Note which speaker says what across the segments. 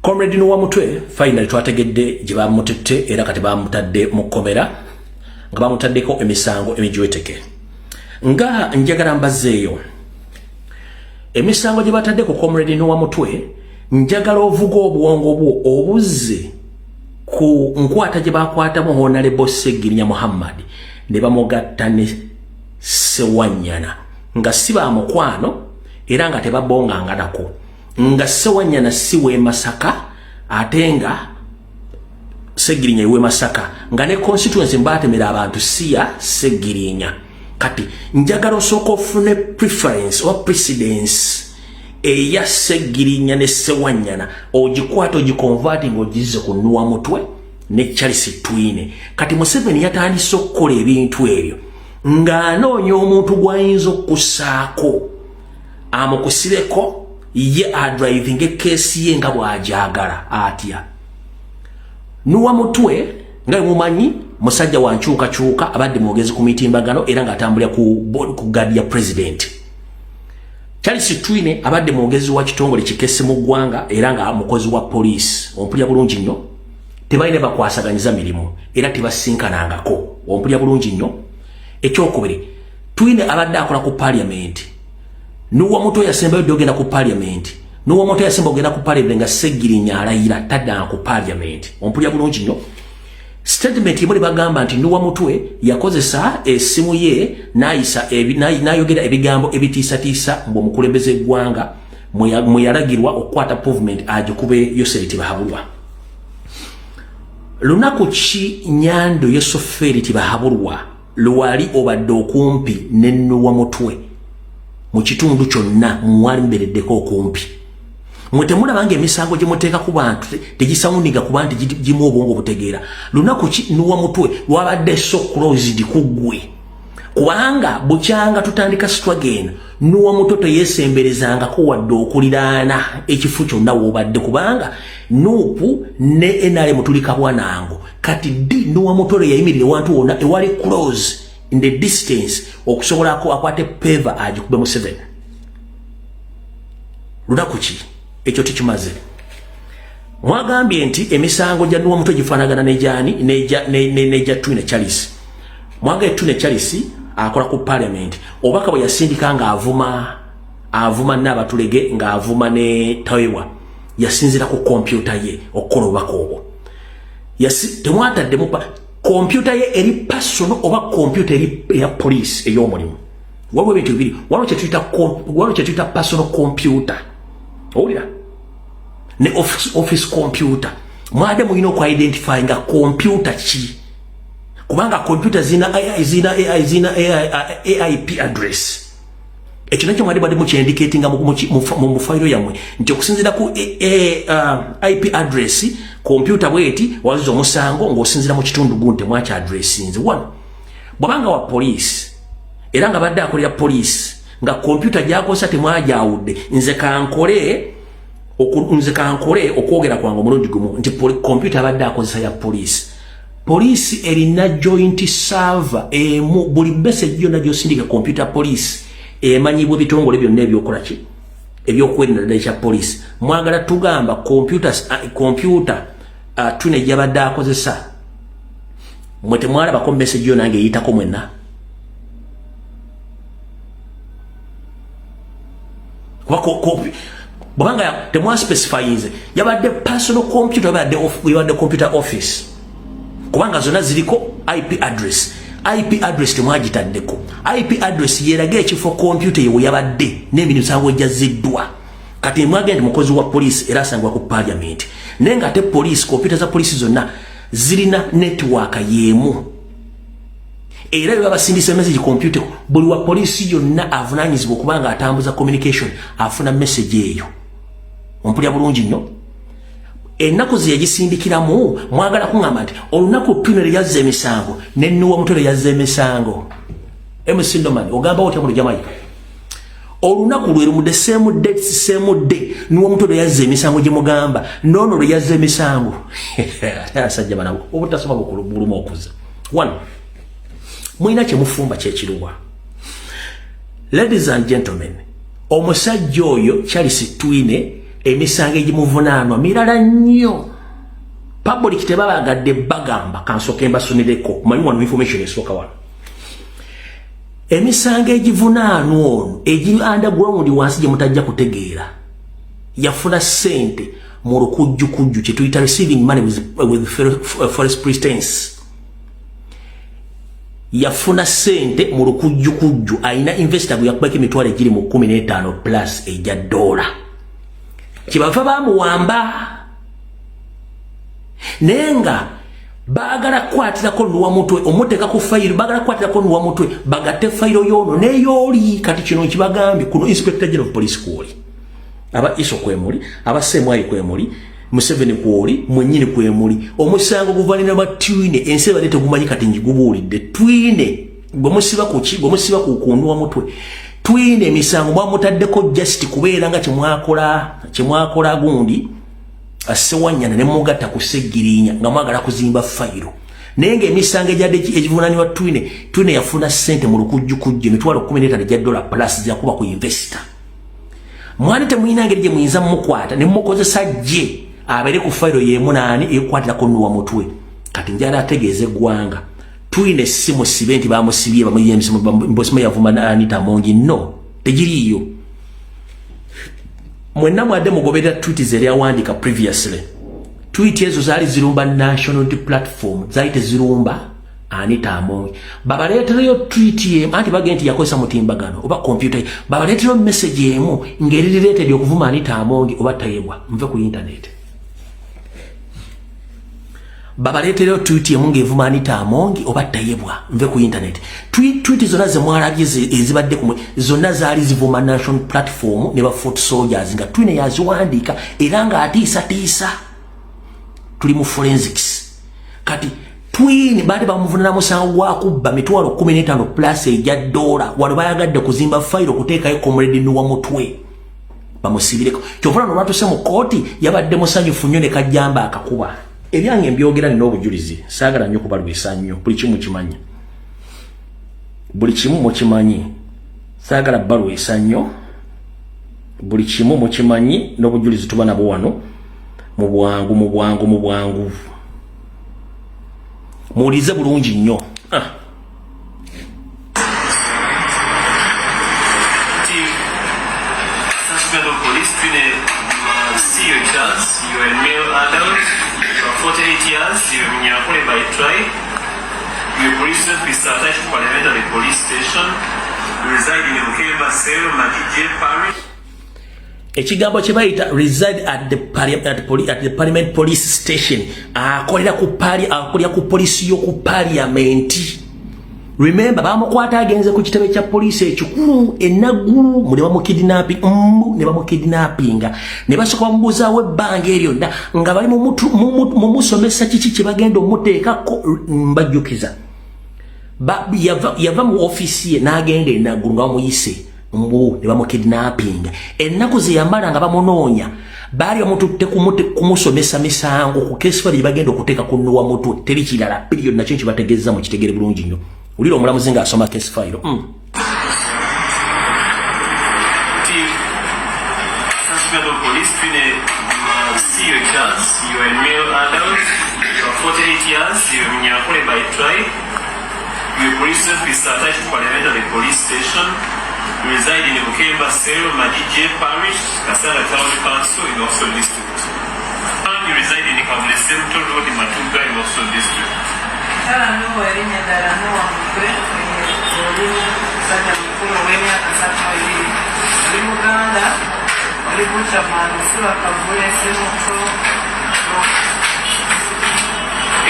Speaker 1: Comrade Noah Mutwe finally twategedde gye bamutette, era kati bamutadde mu kkomera nga bamutaddeko emisango emijweteke. Nga njagala mbazzeeyo emisango gye batadde ku Comrade Noah Mutwe, njagala ovuga obwongo bwo obuzze ku nkwata gye bakwatamu Honorable Ssegirinya Muhammad ne bamugatta ne Ssewanyana, nga si ba mukwano era nga tebabonganganako, nga Ssewanyana si w'e Masaka ate nga Ssegirinya iwe Masaka, nga ne constituency mbatemera abantu si ya Ssegirinya. Kati njagala osooka ofune preference oba precedence eya Ssegirinya ne Ssewanyana, ogikwata, ogiconvert ng'ogizze ku Noah Mutwe ne Charles Twine. Kati Museveni yatandise okukola ebintu ebyo ng'anoonya omuntu gw'ayinza okussaako amukusireko, ye adrivinga ekeesi ye nga bw'agyagala. Atya? Noah Mutwe nga mumanyi musajja wa nkyukakyuka, abadde mwogezi ku mitimbagano era ng'atambulira ku guard ya president. Charles Twine abadde mwogezi wa kitongole kikesi mu ggwanga era nga mukozi wa poliisi. Ompulya bulungi nnyo? Tebalina bakwasaganyiza mirimu era tebasinkanangako. Ompulya bulungi nnyo? Ekyokubiri, Twine abadde akola ku parliament. Noah Mutwe yasembayo ddi ogenda ku parliament? Noah Mutwe yasemba ogenda ku parliament nga Ssegirinya alayira, taddanga ku parliament. Ompulya bulungi nnyo? Statement imwe bagamba nti Noah Mutwe yakozesa essimu ye n'ayisa n'ayogera ebigambo ebitiisatiisa mbu omukulembeze eggwanga mwe yalagirwa okukwata movement agikube Yoseri Tibahabulwa. Lunaku ki Nyando Yosoferi Tibahabulwa lwali obadde okumpi ne Noah Mutwe mu kitundu kyonna mwali mubereddeko okumpi? Mwe temulaba nga emisango gye muteeka ku bantu tegisawuniga kuba nti gimu obwongo butegeera? Lunaku ki Noah Mutwe lwabadde so closed ku ggwe? Kubanga bukyanga tutandika struggle eno, Noah Mutwe teyeesemberezangako wadde okuliraana ekifo kyonna w'obadde, kubanga NUP ne NRM tuli kabwanango. Kati ddi Noah Mutwe lwe yayimirira ewantu wonna ewali close in the distance okusobolako akwate paver agikube Museveni? Lunaku ki? Ekyo tukimaze. Mwagambye nti emisango gya Noah Mutwe gifaanagana nejani neja Twine Charles. Mwagambye Twine Charles akola ku parliament, obaka bwe yasindika ng'avuma, avuma n'abatulege, ng'avuma ne Tawebwa, yasinzira ku kompyuta ye okukola obubaka obwo. Temwataddemu kompyuta ye eri personal oba kompyuta eri eya police ey'omulimu? Waliwo ebintu bibiri. Waliwo kyetuyita personal computer, owulira, ne office computer. Mwade mulina okuidentify nga computer ki, kubanga computer zina AI, zina AI, zina AI, IP address. Ekyo nakyo mwade badde mukyindicatinga mu fayiro yammwe nti okusinziira ku IP address, computer bweti waziza omusango ng'osinziira mu kitundu gundi. Temwaki addressinze. One, bw'abanga wa police era nga badde akolera police, nga computer gy'akozesa temwajawudde, nze kankole okwogera kwange omulundi gumu nti computer abadde akozesa ya police. Poliisi erina joint server emu. Buli message yonna gyosindika computer police emanyibwa ebitongole byonna ebyokola ki, ebyokwerinda ddala ekya police. Mwagala tugamba computer tune gyabadde akozesa, mwe temwalabako message yonna ng'eyitako mwenna? Kuba bwabanga temwaspecifyinze yabadde personal computer, yabadde computer office, kubanga zonna ziriko IP address. IP address temwagitaddeko. IP address yeraga ekifo computer yewe yabadde n'emirimu sango ejjaziddwa. Kati mwagenda mukozi wa police era asangibwa ku parliament, naye nga ate police, computer za police zonna zirina network y'emu, era bwe babasindisa message computer, buli wa poliisi yonna avunaanyizibwa okuba nga atambuza communication afuna message eyo. Ompulya bulungi nnyo? Ennaku ze yagisindikiramu, mwagala kuŋŋamba nti olunaku Twine lwe yazza emisango ne Noah Mutwe lwe yazza emisango? MC Noman, ogamba otya mu Jamaica? Olunaku lwe lumu, the same date, same day, Noah Mutwe lwe yazza emisango gye mugamba noono lwe yazza emisango. Ate abasajja banabo obutasoma bukulu bulumu okuza. One, mulina kyemufumba kyekiruwa. Ladies and gentlemen, omusajja oyo Charles Twine Emisango egimuvunaanwa mirala nnyo. Public tebabagadde bagamba. Kansooke mbasomereko. Manyi wano information esooka wano, emisango egivunaanwa ono egiri underground wansi gye mutajja kutegeera. Yafuna ssente mu lukujjukujju, kye tuyita receiving money with false pretense. Yafuna ssente mu lukujjukujju. Ayina investor gwe yakubako emitwalo egiri mu 15 plus egya dola, kyebava bamuwamba. Naye nga baagala kukwatirako Noah Mutwe, omuteeka ku fayiro. Baagala kukwatirako Noah Mutwe, bagatte fayiro y'ono n'eyooli. Kati kino nkibagambye kuno, Inspector General of Police kwoli, aba ISO kwemuli, aba CMI kwemuli, Museveni kwoli, mwennyini kwemuli. Omusango guvanira ba Twine, ensi ebadde tegumanyi, kati njigubuulidde. Twine gwe musiba kuki? Gwe musiba ku Noah Mutwe. Twine emisango mwamutaddeko just kubeera nga kyemwakola gundi Sewanyana ne mugatta ku Segirinya, nga mwagala kuzimba fayiro. Naye ng'emisango egyadde egivunaanibwa Twine, Twine yafuna ssente mu lukujjukujju, emitwalo 15 egya dola plus yakuba ku investor. Mwani temulina ngeri gye muyinza mumukwata ne mumukozesa gye abeere ku fayiro y'emu naani ekwatirako Noah Mutwe. Kati njala ategeeza eggwanga, Twine si musibe nti bamusibye bamuyembosima yavuma Anita Amongi. No, tegiriiyo. Mwenna mwadde mugoberera tweet ze yawandiika previously. Tweet ezo zaali zirumba National Platform, zaali tezirumba Anita Amongi. Babaleetereyo tweet emu, anti bagenda nti yakozesa mutimbagano oba computer, babaleetereyo message emu ng'eri related okuvuma Anita Amongi oba Tayebwa. Nve ku internet, babaleetereyo tweet emu ng'evuma Anita Amongi oba Tayebwa. Nve ku internet. Tweet zonna zemwalabye ezibadde kumwe zonna zaali zivuma National Platform ne ba foot soldiers, nga Twine yaziwandiika era ng'atiisatiisa. Tuli mu forensics kati. Twine baali bamuvunana musango gwa kubba mitwalo 15 plus egya dola. Wano bayagadde kuzimba fayiro okuteekayo Comrade Noah Mutwe bamusibireko. Kyova no lwatuse mu kooti yabadde musanyufu nnyo ne kajjamba akakuba. Ebyange mbyogera nina obujulizi, saagala nnyo kubalwisa nnyo. Buli kimu kimanyi, buli kimu mukimanyi. Saagala balwisa nnyo, buli kimu mukimanyi n'obujulizi tuba nabwo wano. Mu bwangu, mu bwangu, mu bwangu, muwulize bulungi nnyo, ah.
Speaker 2: Chief Suspect of Police Twine Masiyo Charles, you are a male adult, you are 48 years, you are Munyankole by tribe, you are a police officer attached to Parliamentary Police Station, you reside in Bukemba Cell, Magije Parish.
Speaker 1: Ekigambo kye bayita reside at the Parliament Police Station, akolera ku pali, akolera ku polisi y'oku parliament. Remember, bamukwata agenze ku kitebe kya poliisi ekikulu enaggulu mu ne bamukidnapping, ne bamukidnappinga ne basooka bamubuuzaawo ebbanga eryo lyonna nga bali mumusomesa kiki kye bagenda omuteekako. Mbajjukiza, yava mu ofiisi ye n'agenda enaggulu nga bamuyise mbu ne bamukidnappinga. Ennaku ze yamala nga bamunoonya, baali bamututte kumusomesa misango ku case file gye bagenda okuteeka ku Noah Mutwe. Teri kirala, period. Nakyo nkibategeeza, mukitegere bulungi nnyo. Wulira omulamuzi ng'asoma case file.
Speaker 2: Chief Suspect of Police Twine Masiyo Charles, you are a male adult, you are 48 years, you are Munyankole by tribe, you are a police officer attached to Parliamentary Police Station, you reside in Bukemba Cell, Magije Parish, Kasanga Town Council in Wakiso District. And you reside in Kavule Central Road in Matuga in Wakiso District.
Speaker 3: Kala Noah, erinnya ddala Noah Mutwe, oli musajja mukulu ow'emyaka 32, oli Muganda, oli buchaman, osula Kavule Semuto.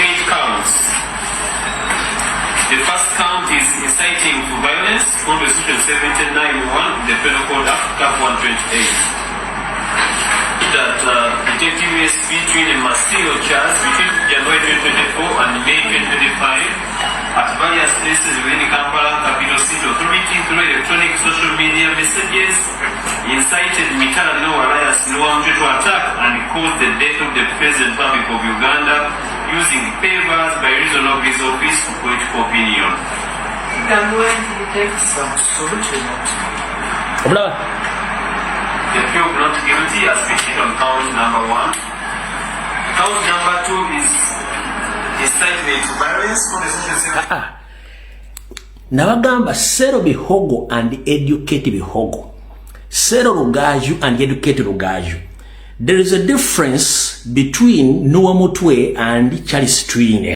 Speaker 2: Eight counts. The first count is inciting to violence, Constitution 79.1 of the Penal Code Act, Cap 128. That Detective SP Twine Masiyo Charles between January 2024 and May 2025 at various places within Kampala Capital City Authority through electronic social media messages incited Mitala Noah alias Noah Mutwe to attack and cause the death of the President Republic of Uganda using favors by reason of his office for political opinion.
Speaker 3: Kigambibwa nti detective
Speaker 4: Absolutely not.
Speaker 1: Omulaba.
Speaker 2: The plea of not guilty has been hit on count number one. Count number two is incitement to violence on the section 7.
Speaker 1: Ah, nabagamba sell bihogo and educate bihogo, sell Rugaju and educate Rugaju. There is a difference between Noah Mutwe and Charles Twine.